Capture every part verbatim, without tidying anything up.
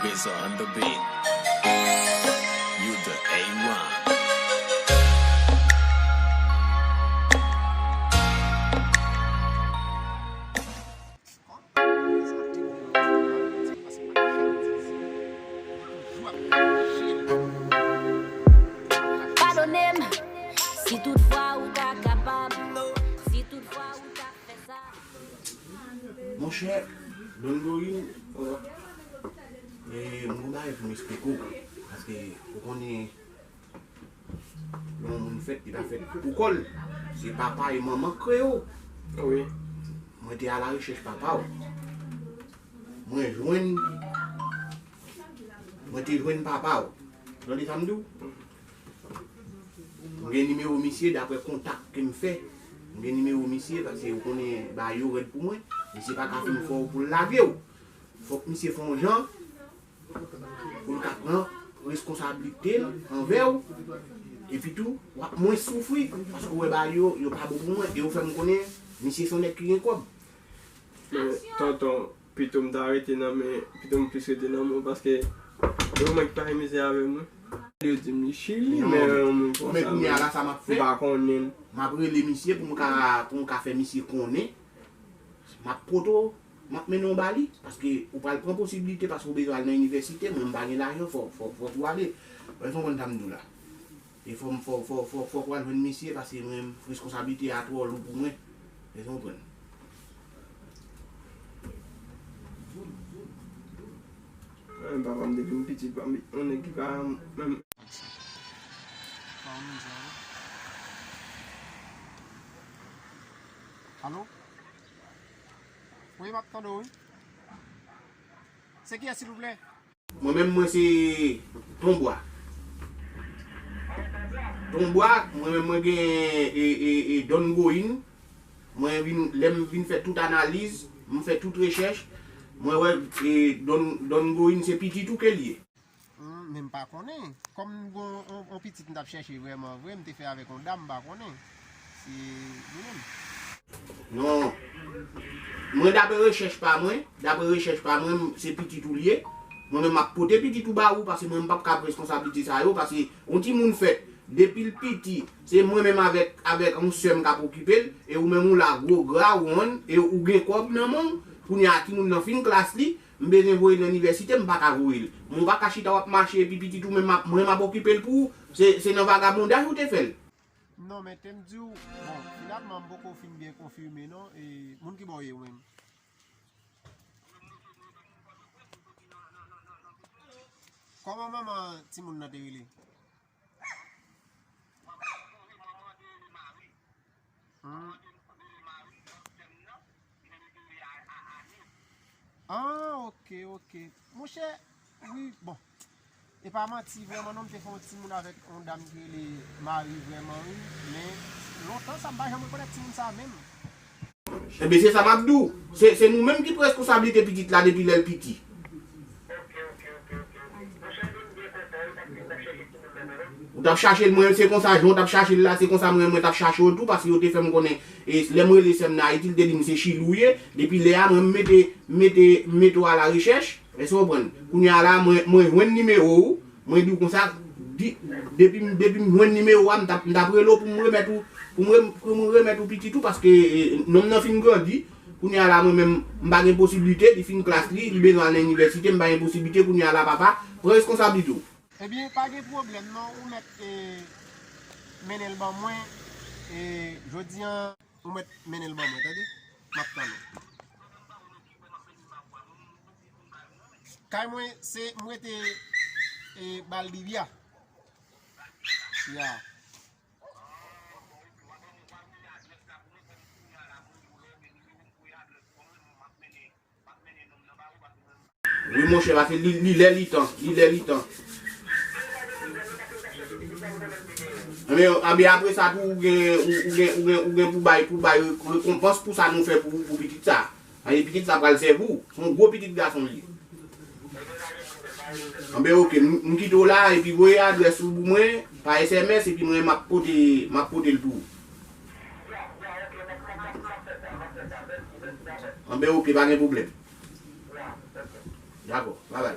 Gaza on the beat. You the A one. Padone m, si toutfwa ou ta kapab, si toutfwa ou ta fè sa. Monchè, Don Goyin, e, m gon bagay pou m esplike w, paske ou konnen, lè yon moun fèt, li pa fèt pou kò l. Se papa e manman k kreye w. Wi. Mwen te alarechèch papa w. Mwen jwenn, mwen te jwenn papa w. Tande sa m di w? M gen nimewo misye, daprè kontak ke m fè. M gen nimewo misye, paske ou konnen bagay yo rèd pou mwen. Misye pa ka fin fè w pou l lage w. Fòk misye fè yon jan pou l ka pran reskonsablite l anvè w. Epi tou, w ap mwens soufri, paske w wè bagay yo, yo pa bon pou mwen, e ou fè m konnen misye se yon nèg ki gen kòb. Men, tonton, pito m ta rete nan men, pito m plis rete nan men w, paske e ou menm ki pa gen mizè avè mwen. Yo di m li Chili, non, men yon moun konsa, men kounye a la, sa m ap fè, m pa konnen l. M ap rele misye pou m ka, pou m ka fè misye konnen. M ap poto, m ap mennen w ba li, paske ou pral pran posiblite, paske ou bezwen al nan inivèsite, mwen m pa gen lajan, fò, fò, fòk ou ale. Ou konprann sa m di w la. E fò m, fò, fò, fò, fòk ou al jwenn misye, paske mwen, reskonsablite a twò lou pou mwen. Ou konprann? Mwen, papa m depi m pitit, pa m, yon nèg ki pa menm. Alo? Wi, m ap tande w, wi. Se kiyès, silvouplè? Mwen menm, mwen se Tonbwa. Tonbwa, mwen menm, mwen gen, e, e, e, Don Goyin. Mwen vin, lè m vin fè tout analiz, m fè tout rechèch, mwen wè, e, Don, Don Goyin se pitit ou ke l ye. Hmm, men m pa konnen. Kòm m gon on, on pitit m t ap chèche vrèman vre, m te fè avèk on dam, m pa konnen si li menm. Non. Mwen, daprè rechèch pa mwen, daprè rechèch pa mwen, m, se pitit ou l ye. Mwen menm, m ap pote pitit ou ba ou, paske mwen, m p ap ka pran reskonsablite sa yo, paske yon timoun fèt, depi l piti, se mwen menm avèk, avèk yon sè m k ap okipe l, e ou menm ou la gwo gra, ou wonn, e ou gen kòb nan men w, kounye a timoun nan fin klas li, m bezwen voye l nan inivèsite, m pa ka voye l. Men ou pa ka chita w ap mache epi pitit ou menm m ap, mwen m ap okipe l pou ou, se, se nan vagabondaj ou te fè l. Non, men te m di w, bon, finalman, m poko fin byen konfime non, e moun ki bò w ye ou menm? Kòman manman timoun nan te rele? Hmm. Ah, ok, ok. Monchè, wi, bon. E pa manti, vrèman, non, m te fè yon timoun avèk yon dam ki rele Mari, vrèman, wi. Men, lontan sa, m pa janm rekonèt timoun sa menm. Enben, se sa m ap di w. Se, se nou menm ki pran reskonsablite pitit la depi lè l piti. Ou t ap chache l, mwen, se konsa, jan w t ap chache l la, se konsa mwen, mwen t ap chache w tou, paske yo te fè m konnen, e, lè m rele sè m nan Ayiti, li te di m se Chili w ye. Depi lè a, mwen, m mete, m mete, m mete w alarechèch, èske w konprann? Kounye a la, mwen, mwen jwenn nimewo w, mwen di w konsa, di, depi m, depi m jwenn nimewo a, m t ap, m t ap rele w pou m remèt ou, pou m re-, pou m remèt ou pitit ou, paske, e, nonm nan fin grandi. Kounye a la, mwen menm, m pa gen posiblite, li fin klas li, li bezwen al nan inivèsite, m pa gen posiblite, kounye a la, papa, pran reskonsablite w. Ebyen, pa gen pwoblèm non, ou mèt, e, mennen l ban mwen, e, jodi a, ou mèt mennen l ban mwen, tande? M ap tann ou. Kay mwen, se, m rete, e, Baldivia. Ya. Wi, monchè, paske li, li lè li tan, li lè li tan. Anben, anben, apre sa tou, ou gen, ou, ou gen, ou gen, ou gen pou bay, pou bay re-, rekonpans pou sa nou fè pou, pou pitit sa. Anben, pitit sa pral sèvi w. Se yon gwo pitit gason li ye. Anben, oke, m, m kite w la, epi voye adrès ou pou mwen, pa S M S, epi mwen, m ap pote, m ap pote l pou ou. Anben, oke, pa gen pwoblèm. Dakò, babay.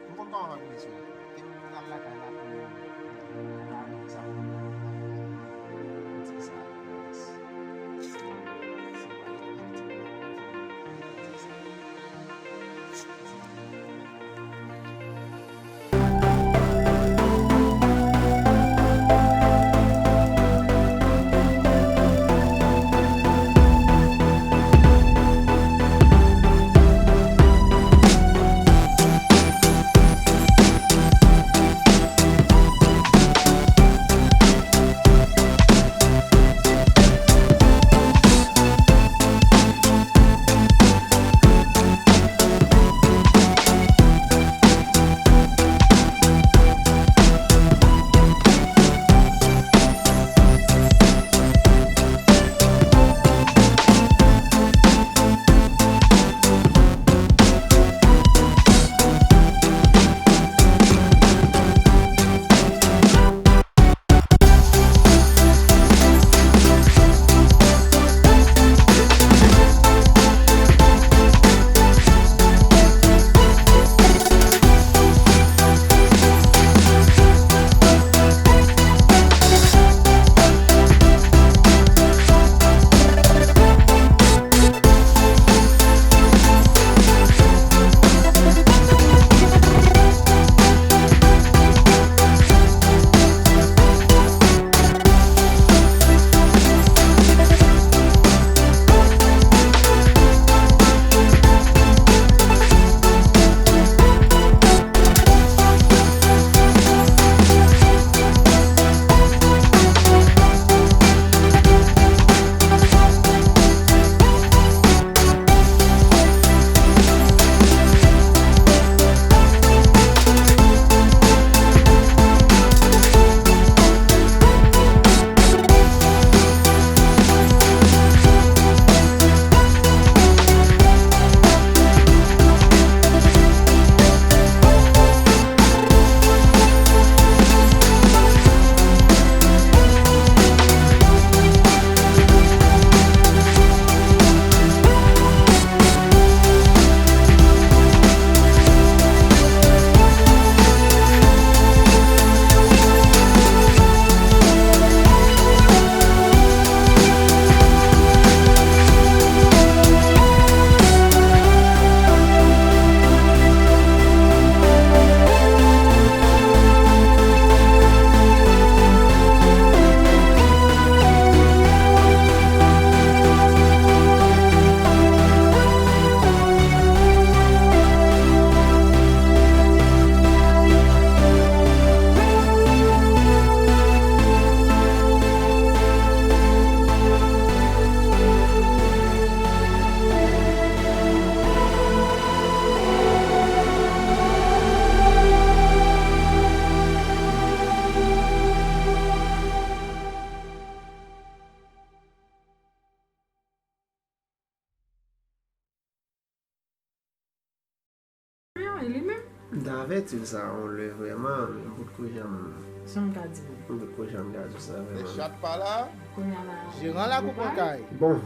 M konn kòman m ap mesye. Te m al lakay la pou m sa pou m di sa. Li menm? M t avèti l sa yon lè vrèman, men m potko janm. Sa m ka di w? M potko janm gade sa vrèman. Lè chat pa la, kounye a la, jeran la pou pran kay. Bon,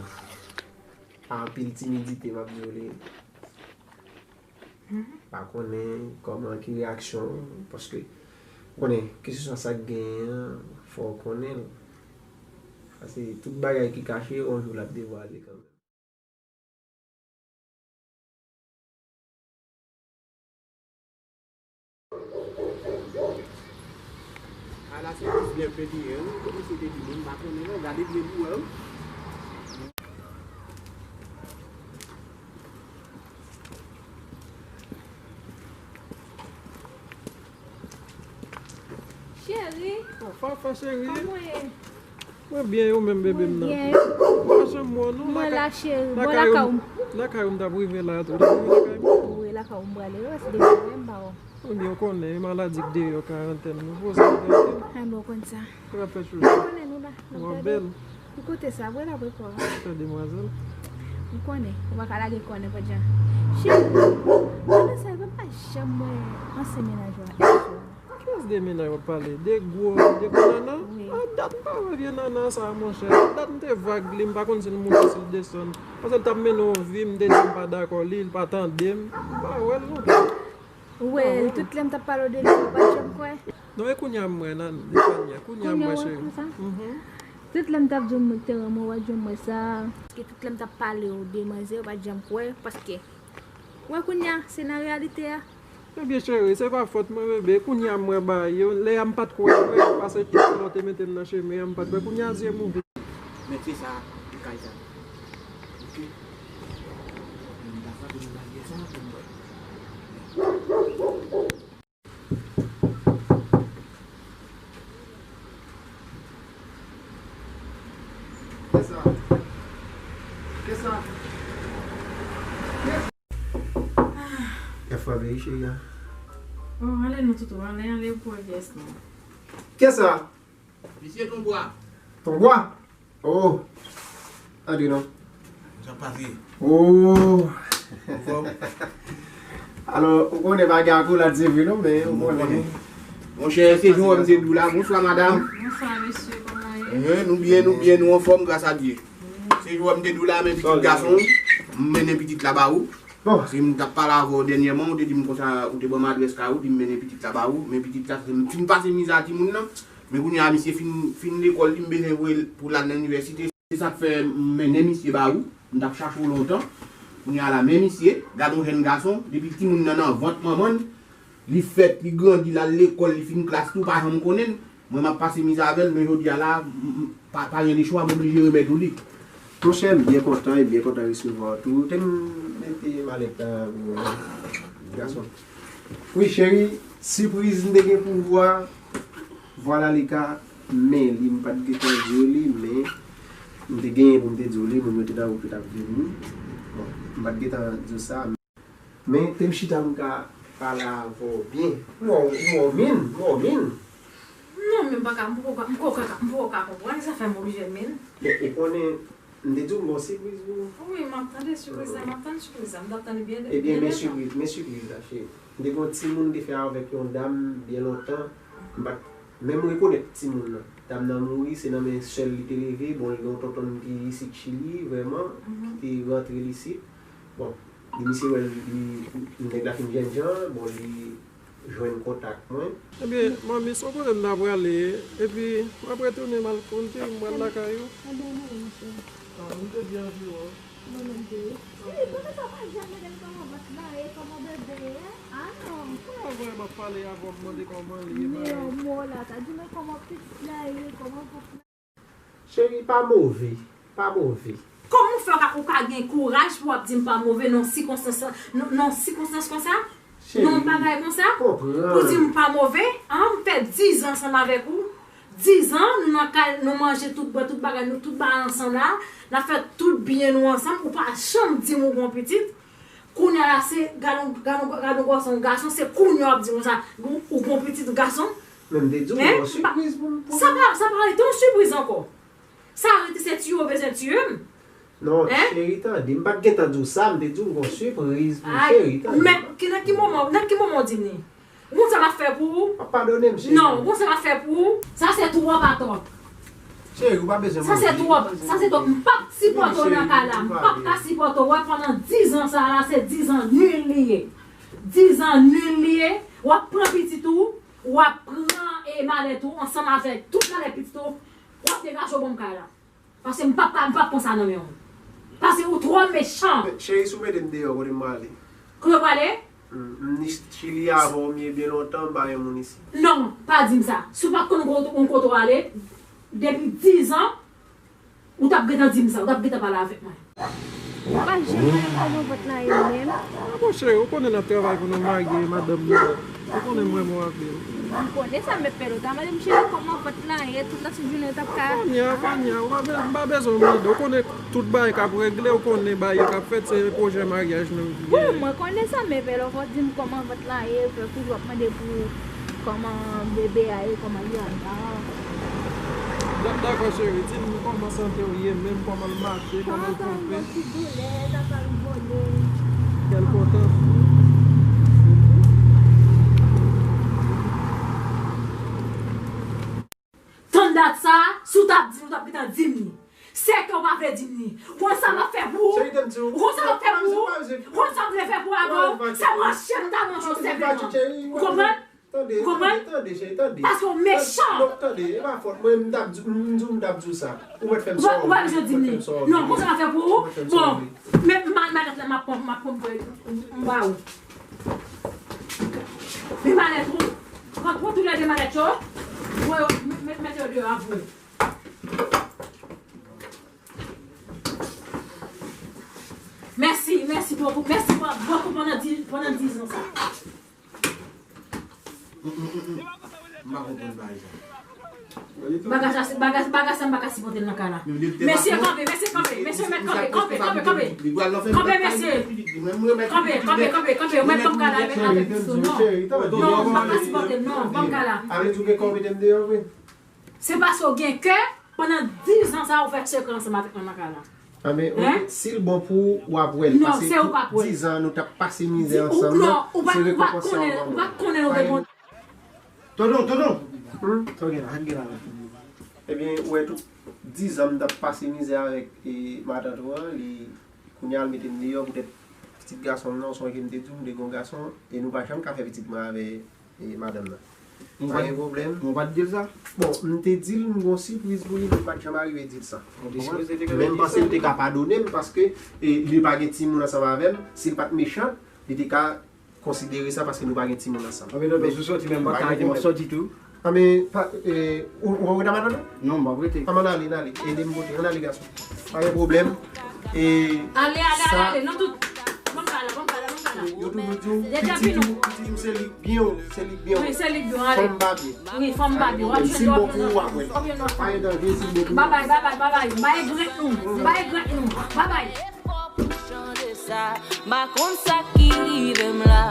anpil timidite, m ap di w li. Pa konnen kòman, ki reyaksyon w, paske ou konnen, keseswa sa k genyen an, fò w konnen l. Paske tout bagay ki kache, yon jou l ap devwale kanmenm. A la se plis byen pedi, wi. Misye te di, m pa konnen non, gade byen pou wè, wi. Cheri. Fafa cheri. Kòman w ye? Mwen byen, ou menm bebe m nan? Mwen byen. Mwen pa janm wè w non. Mwen la cheri. Mwen lakay ou. Lakay ou m t ap rive la, ou t ap rive lakay mwen? Wi, lakay ou m prale, wi, se depi mwen m pa wè w. Ebyen, ou konnen, e maladi k deyò, karantèn, nou poze nou trankil. Enben, ou konn sa. Sa k ap fèt, chouchou? Ou konnen nou la, n ap gade. Ou bèl. Ou kote sa, bwè la bwè kò. Sa demwazèl. Ou konnen, ou pa ka lage kò nenpòt jan. Cheri, pandan sa, ou pa janm wè ansyen mennaj ou a. Ki w De mennaj w ap pale, de gwo, de gwo nana. Wi. A dat m pa wè vye nana sa, monchè. A dat m te vag li, m pa konn si l monte, si l desann. Paske l t ap mennen yon vi, m te di m pa dakò li, li pa tande m. M pa wè l non. Ou wè l, tout lè m t ap pale w de li, ou pa t janm kwè. Non, e kounye a m wè nan, Nifanya. Kounye a m wè, cheri. Kounye a w wè konsa? Mhm. Tout lè m t ap di w m te renmen w, ou pa t janm wè sa. Paske tout lè m t ap pale w de manzè, ou pa t janm kwè, paske, ou wè kounye a, se nan reyalite a. Ebyen, cheri, se pa fòt mwen, bebe. Kounye a m wè bagay yo. Lè a m pa t kwè vre, paske tout lè w te mete m nan chemen an, m pa t kwè. Kounye a, zye m ouvri. Men se sa, e kay sa. Ok. M ta frape nan baryè sa, pou m wè. Kisa? Kisa? Kisa? Kè fwa veye cheri a. Oh, ale non toutou, ale, ale pou vyès non. Kisa? Misye Tonbwa. Tonbwa? Oh. Antre non. Sa pase? Oh. Ou fòm? Alò, ou konnen bagay akolad se vre non, men ou konnen. Monchè, se jan m te di w la. Bonswa, madanm. Bonswa, mesye, kòman ye? Enhen, nou byen, nou byen, nou anfòm, gras a Dye. Se jan m te di w la, men pitit gason, m mennen pitit la ba ou. Bon. Se m t ap pale avè w dènyèman, ou te di m konsa, ou te ban m adrès kay ou, di m mennen pitit la ba ou, men pitit la, se m fin pase miza timoun nan, men kounye a misye fin, fin lekòl li, m bezwen voye l pou l al nan inivèsite. Se sa k fè m mennen misye ba ou, m t ap chache w lontan. Kounye a la, men misye, gade yon jèn gason, depi timoun nan nan vant manman l, li fèt, li grandi, l al lekòl, li fin klas tou, pa janm konnen l. Mwen, m ap pase miza avè l, men jodi a la, m, m, pa, pa gen lechwa, m oblije remèt ou li. Monchè, m byen kontan, e byen kontan resevwa w tou. Te m mete malèt la pou gason. Wi, cheri, sipriz m te gen pou ou a, vwala li ka, men li, m pa t gentan di w li, men m te genyen pou m te di w li, moun yo te nan wout yo t ap vini. Bon, m pa t gentan di w sa. Men, te m chita m ka pale avè w byen. M wè w, m wè w min, m wè w min. Non, men m pa ka, m poko ka, m poko ka, m poko ka konprann, sa fè m oblije min. Bon, ou konnen, m te di w m gon sipriz pou ou. Wi, m ap tande sipriz la, m ap tann sipriz la, m t ap tann byen, byen lontan. Ebyen, men sipriz, men sipriz la, cheri. M te gon timoun m te fè avèk yon dam byen lontan. M pa t menm rekonèt timoun nan. Dam nan mouri, se nan men sè l li te leve. Bon, li gen yon tonton ki isit Chili, vrèman, ki te rantre l isit. Bon, li, misye wè li, li, nèg la fin jènjan, bon, li jwenn kontak mwen. Ebyen, manmi, se yon kote m ta prale, epi m ap retounen m al konte, m pral lakay ou. Ebyen, non, monchè. Ah, m te di anviwon. Mwen menm tou wi. Cheri, kòman sa pa janm mande m kòman vant lan ye, kòman bebe ye? Ah non. Kòman vrè m ap pale avè w, m mande kòman l ye, bagay. Yon mo la, sa di mwen kòman pitit la ye, kòman vant lan. Cheri, pa move, pa move. Kòman w fè w ka, ou ka gen kouraj pou w ap di m pa move nan sikonstans, nan, nan sikonstans konsa? Cheri, nan yon bagay konsa? Konprann. Pou di m pa move, an, m fè diz an ansanm avèk ou. Diz an, nou nan kay, nou manje tout, bwè tout bagay, nou tout bagay ansanm la. N ap fè tout byen nou ansanm. Ou pa janm di m ou gon pitit. Kounye a la, se, gade yon, gade yon, gade yon gason, gason, se kounye a w ap di konsa, ou, ou gon pitit gason. Men m te di w, gon sipriz pou m, pou m. Sa pa, sa pa rete yon sipriz ankò. Sa rete se tiye w bezwen tiye m. Non, cheri, tande, m pa t gentan di w sa, m te di w m gon sipriz pou w, cheri, tande. Men, ki, nan ki moman, nan ki moman w di m li? Ou konn sa m ap fè pou ou? W ap padone m, cheri. Non, ou konn sa m ap fè pou ou? Sa se twòp atò. Cheri, ou pa bezwen move. Sa se twòp, sa se twòp. M p ap sipòte w nan kay la. M p ap ka sipòte w. Wè, pandan diz an sa la, se diz an nil li ye. Diz an nil li ye. W ap pran pitit ou, w ap pran, e, malèt ou ansanm avèk tout malèt pitit ou, w ap degaje w ban m kay la. Paske m p ap ka, m p ap pran sa nan men w. Paske ou twò mechan. Cheri, si w mete m deyò, kote m prale? Kote w prale? M, m ni Chili avè w, m ye byen lontan, m pa gen moun isi. Non, pa di m sa. Si w pa t konn kote, yon kote w ale, depi diz an, ou t ap gentan di m sa, ou t ap gentan pale avèk mwen. Ou pa janm mande m kòman vant lan ye menm. Ah bon, cheri, ou konnen n ap travay pou nou marye, madanm nou. Ou konnen m renmen w anpil. M konnen sa, men pèl ou ta mande m cheri kòman vant lan ye, tout la sou jounen ou t ap ka. Vanya, Vanya, ou pa be-, m pa bezwen w mande. Ou konnen tout bagay k ap regle, ou konnen bagay yo k ap fèt, se pwojè maryaj nou ki genyen. Bon, mwen konnen sa, men pèl ou fò di m kòman vant lan ye, fè toujou ap mande pou kòman bebe a ye, kòman li andan. D-, dakò, cheri, di m kòman sante w ye, menm kòman l mache, kòman l kanpe. Ti doulè, sa pa rive. Kèl kontan. Si w t ap di m, ou t ap gentan di m li. Se ke w pa vle di m li. Ou konn sa m ap fè pou ou? Ou konn sa m ap fè pou ou? Ou konn sa m vle fè pou ou avè w? Se manje m ta manje w sèlman. Ou konprann? Ou konprann? Paske w mechan. Non, tande, e pa fòt mwen, m t ap di, m di w m t ap di w sa. Ou mèt fè m sa w vle. Ou pa bezwen di m li. Non, konn sa m ap fè pou ou? Bon, men malèt la, m ap pran, m ap pran pou m ba ou. Men malèt ou. Pran, pran toulède malèt yo. Mwen, mete yo deyò avè w. Mèsi, mèsi bokou, mèsi bokou pandan dis, pandan dis an sa. M pa konprann bagay sa. Bagay sa, bagay, bagay sa m pa ka sipòte l nan kay la. Mesye, kanpe, mesye, kanpe, mesye, mèt kanpe, kanpe, kanpe, kanpe. Kanpe, mesye. Kanpe, kanpe, kanpe, kanpe. Ou mèt ban m kay la, mèt kanpe. Non, non, m pa ka sipòte l, non, ban m kay la. Ale tou gen kò mete m deyò vre. Se paske w gen kè, pandan dis an sa a, ou fè sekrè ansanm avèk mwen nan kay la. Anben, oke, si l bon pou ou, w ap wè l. Paske tout dis an nou t ap pase mizè ansanm nan, se rekonpans sa w ban mwen. Ou pa t konnen nou te bon. Tonton, tonton! Sa w gen la, sa k gen la menm? Ebyen, ou wè tout dis an m t ap pase mizè avèk, e, matant ou an, li, kounye a l mete m deyò poutèt pitit gason m nan, ou sonje m te di w, m te gen yon gason, e nou pa janm ka fè pitit mwen avè e madanm nan. Pa gen pwoblèm. Mwen pa t di l sa? Bon, m te di l m gon sipriz pou li, men m pa t janm arive di l sa. Men m panse l te ka padone m paske, e, li pa gen timoun ansanm avè m. Si l pa t mechan, li te ka konsidere sa paske nou pa gen timoun ansanm. Anben, tonton, si w sòti menm, pa ka rete, m ap sòti tou. Anben, pa, e, ou, ou rete madanm nan? Non, m ap rete. Ann ale, n ale. Ede m pote. Ann ale, gason. Pa gen pwoblèm. E ale, ale, ale, ale. Nan tout. Ban m kay la, ban m kay la, ban m kay la. Yo toujou di w, pitit ou, pitit ou se li k byen, se li k byen. Wi, se li k byen, ale. Fanm pa byen. Wi, fanm pa byen. W ap jwenn, w ap jwenn. Si l bon pou ou, w ap wè. Pa gen danje, si l bon pou ou. Babay, babay, babay. Bay grèt nou. Bay grèt nou. Babay. Epòk nou chanje sa. M pa konn sa ki rive m la.